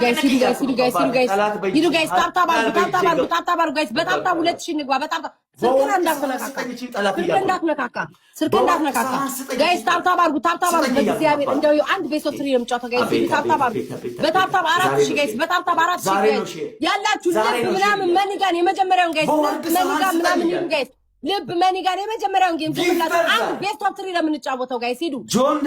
Guys ሂዱ፣ guys ሂዱ፣ guys ሂዱ፣ guys ሂዱ፣ guys tap tap አድርጉ፣ tap tap አድርጉ፣ tap tap አድርጉ guys። በ tap tap 2000 እንግባ። በ tap tap ስልክህን እንዳትነካካ፣ ስልክህን እንዳትነካካ፣ ስልክህን እንዳትነካካ። Guys tap tap አድርጉ፣ tap tap አድርጉ። በእግዚአብሔር እንደው አንድ best of three ነው የምጫወተው። Guys ሂዱ፣ tap tap አድርጉ። በ tap tap 4000 guys፣ በ tap tap 4000 guys ያላችሁ ልብ ምናምን money gun የመጀመሪያውን guys ልብ money gun ምናምን ሂዱ guys። ልብ money gun የመጀመሪያውን game ዝምላችሁ አንድ best of three ለምንጫወተው guys ሂዱ።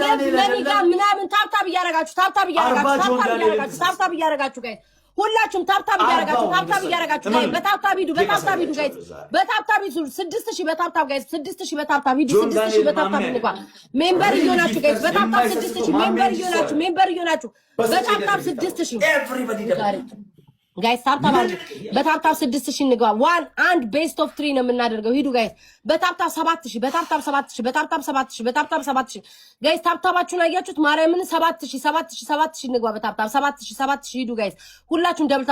ልብ money gun ምናምን tap tap እያረጋችሁ፣ tap tap እያረጋችሁ፣ tap tap እያረጋችሁ፣ tap tap እያረጋችሁ guys፣ ሁላችሁም tap tap እያረጋችሁ፣ tap tap እያረጋችሁ guys፣ በ tap tap ሂዱ፣ በ tap tap ሂዱ guys፣ በ tap tap ሂዱ። 6000 በ tap tap guys፣ 6000 በ tap tap ሂዱ። 6000 በ tap tap እንግባ። Member እየሆናችሁ guys፣ በ tap tap 6000 member እየሆናችሁ፣ member እየሆናችሁ በ tap tap 6000 guys፣ tap tap አድርጉ። በ tap tap 6000 እንግባ። One አንድ best of three ነው የምናደርገው። ሂዱ guys። በ tap tap 7000፣ በ tap tap 7000፣ በ tap tap 7000፣ በ tap tap 7000 guys። Tap tap ኣችሁን አያችሁት? ማርያምን 7000፣ 7000፣ 7000 እንግባ። በ tap tap 7000፣ 7000 ሂዱ guys። ሁላችሁም double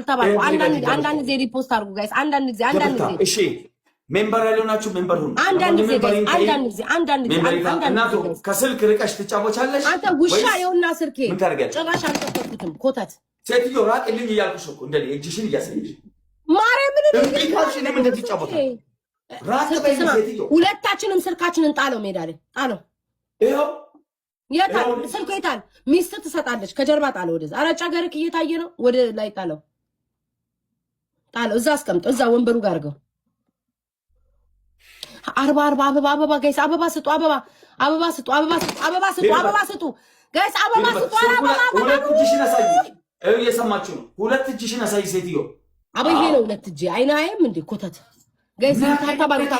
tap አድርጉ። አንዳንድ አንዳንድ ጊዜ repost አድርጉ guys። አንዳንድ ጊዜ፣ አንዳንድ ጊዜ። እሺ፣ member ያልሆናችሁ member ሁኑ። አንዳንድ ጊዜ guys፣ አንዳንድ ጊዜ፣ አንዳንድ ጊዜ፣ አንዳንድ እናቱ ጊዜ። ከስልክ ርቀሽ ትጫወቻለሽ። አንተ ውሻ የውና ስልኬ ምን ታደርጊያለሽ? ጭራሽ አልከፈትኩትም። ኮተት። ሴትዮ ራቅልኝ እያልኩሽ እኮ እንደ እጅሽን እያሳየሽ ማርያምን እምቢ ካልሽ እኔም እንደዚህ እጫወታለሁ። ራቅ በይ ሴትዮ። ሁለታችንም ስልካችንን ጣለው፣ ሜዳ ላይ ጣለው። ይኸው። የታል ስልኩ? የታል? ሚስት ትሰጣለች። ከጀርባ ጣለው ወደዛ። ኧረ ጨገርክ እየታየ ነው። ወደ ላይ ጣለው፣ ጣለው። እዛ አስቀምጠው፣ እዛ ወንበሩ ጋር አድርገው። 40 40 አበባ አበባ guys፣ አበባ ስጡ፣ አበባ አበባ ስጡ፣ አበባ ስጡ፣ አበባ ስጡ፣ አበባ ስጡ guys፣ አበባ ስጡ፣ አበባ አበባ። ሁለት እጅሽን አሳይ። ይኸው እየሰማችሁ ነው። ሁለት እጅሽን አሳይ ሴትዮ። አበ ይሄ ነው ሁለት እጅ። አይን አያይም እንዴ ኮተት? Guys tap tap አድርጉ።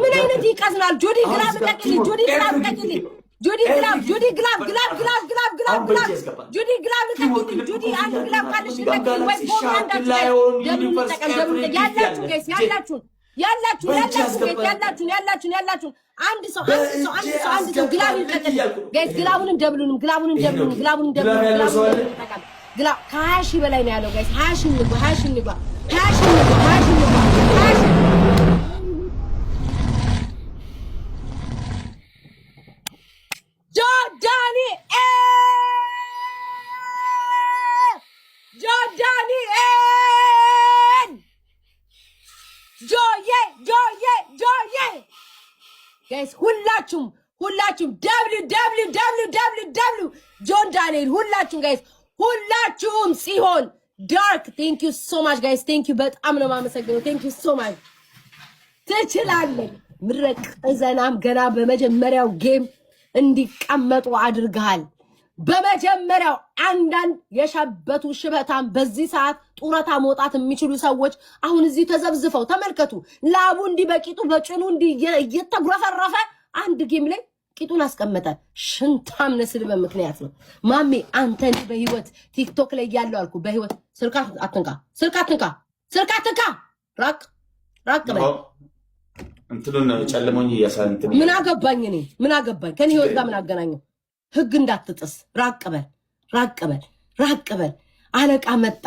ምን አይነት ይቀዝናል? ጆዲ glove ልቀቅልኝ፣ ጆዲ glove ልቀቅልኝ፣ ጆዲ glove፣ ጆዲ glove፣ glove፣ glove፣ glove፣ glove፣ glove፣ ጆዲ glove ልቀቅልኝ። ጆዲ አንድ glove ካለሽ ልቀቅልኝ፣ ወይ ቦምብ አንዳችሁ guys። Double እንጠቀም፣ double ያላችሁ guys፣ ያላችሁን ያላችሁ ያላችሁ guys፣ ያላችሁን ያላችሁን ያላችሁን አንድ ሰው፣ አንድ ሰው፣ አንድ ሰው፣ አንድ ሰው glove ይልቀቅልኝ guys። ግላቡንም ደብሉንም፣ ግላቡንም ደብሉንም፣ ግላቡንም ደብሉንም፣ ግላቡንም እንጠቀም። Glove ከ20,000 በላይ ነው ያለው guys። 20,000 እንግባ፣ 20,000 እንግባ፣ 20,000 እንግባ፣ 20,000 እንግባ፣ 20,000። ጆን ዳንኤል፣ ጆን ዳንኤል፣ ጆዬ፣ ጆዬ፣ ጆዬ። Guys ሁላችሁም፣ ሁላችሁም W W W W W ጆን ዳንኤል ሁላችሁም guys፣ ሁላችሁም ሲሆን ዳርክ thank you so much guys፣ thank you፣ በጣም ነው የማመሰግነው። Thank you so much። ትችላለህ። ምረቅ ዘናም ገና በመጀመሪያው game እንዲቀመጡ አድርገሃል። በመጀመሪያው አንዳንድ የሸበቱ ሽበታም በዚህ ሰዓት ጡረታ መውጣት የሚችሉ ሰዎች አሁን እዚህ ተዘብዝፈው ተመልከቱ። ላቡ እንዲህ በቂጡ በጭኑ እንዲህ እየተጉረፈረፈ አንድ game ላይ ቂጡን አስቀመጠ። ሽንታም ነህ። ስድብ ምክንያት ነው። ማሜ አንተ እኔ በህይወት ቲክቶክ ላይ ያለው አልኩ። በህይወት ስልክ አትንካ፣ ስልክ አትንካ፣ ስልክ አትንካ። ራቅ ራቅ በል። እንትኑን ጨልሞኝ እያሳ እንትን ምን አገባኝ እኔ? ምን አገባኝ? ከኔ ህይወት ጋር ምን አገናኘው? ህግ እንዳትጥስ ራቅ በል፣ ራቅ በል፣ ራቅ በል። አለቃ መጣ።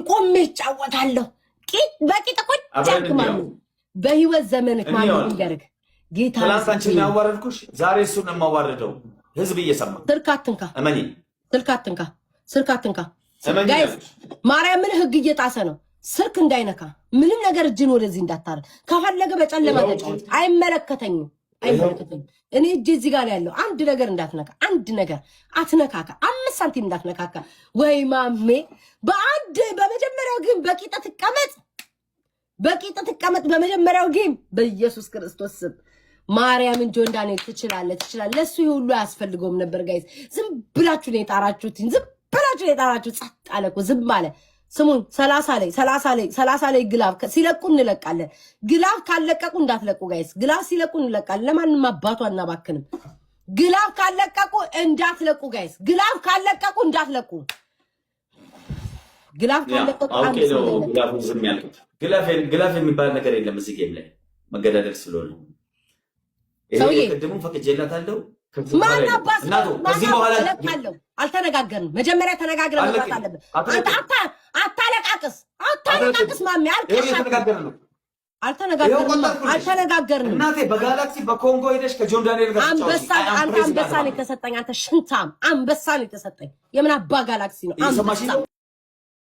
ቆሜ እጫወታለሁ። ቂጥ በቂጥ ቁጭ አብረን አልክ ማሜ። እንየው። በህይወት ዘመንክ ማሜ እንየው። ልንገርህ ጌታ ትናንት አንቺን ነው ያዋረድኩሽ፣ ዛሬ እሱን ነው የማዋርደው። ህዝብ እየሰማ ስልክ አትንካ፣ እመኒ። ስልክ አትንካ፣ ስልክ አትንካ። እመኒ Guys ያልኩሽ። ማርያምን ህግ እየጣሰ ነው። ስልክ እንዳይነካ፣ ምንም ነገር እጅን ወደዚህ እንዳታረግ። ከፈለገ በጨለማ ተጫወት። አይመለከተኝም፣ አይመለከተኝም። እኔ እጄ እዚህ ጋር ነው ያለው። አንድ ነገር እንዳትነካ፣ አንድ ነገር አትነካካ፣ 5 ሳንቲም እንዳትነካካ። ወይ ማሜ በአንድ በመጀመሪያው game በቂጥ ትቀመጥ፣ በቂጥ ትቀመጥ። በመጀመሪያው game በኢየሱስ ክርስቶስ ስም ማርያምን ጆን ዳንኤል ትችላለህ፣ ትችላለህ። ለእሱ ይሄ ሁሉ አያስፈልገውም ነበር guys። ዝም ብላችሁ ነው የጣራችሁት። ዝም ብላችሁ ነው የጣራችሁት። ጸጥ አለ እኮ፣ ዝም አለ። ስሙን 30 ላይ፣ 30 ላይ፣ 30 ላይ glove ሲለቁ እንለቃለን። Glove ካለቀቁ እንዳትለቁ guys። Glove ሲለቁ እንለቃለን። ለማንም አባቱ አናባክንም። Glove ካለቀቁ እንዳትለቁ guys። Glove ካለቀቁ እንዳትለቁ። Glove ካለቀቁ አውቄ አንድ ነው ሰው እንዳይለቅ። Glove ኡን ዝም ያልኩት። Glove የሚባል ነገር የለም እዚህ game ላይ መገዳደል ስለሆነ ይሄ ሰውዬ። ቅድሙን ፈቅጄላታለሁ። ከዚህ ማን በኋላ አባስ እናቱ ከዚህ በኋላ እለቃለሁ። አልተነጋገርንም። መጀመሪያ ተነጋግረን መግባት አለቅም። አለብን። አትለቅም። አንተ አታለቃቅስ፣ አታለቃቅስ ማሜ ይኸው አልቅሻ እየተነጋገርን ነው። አልተነጋገርንም፣ አልተነጋገርንም። እናቴ በጋላክሲ በኮንጎ ሄደሽ ከጆን ዳንኤል ጋር አንበሳ፣ አንተ አንበሳ ነው የተሰጠኝ። አንተ ሽንታም አንበሳ ነው የተሰጠኝ። የምን አባ ጋላክሲ ነው? አንበሳ።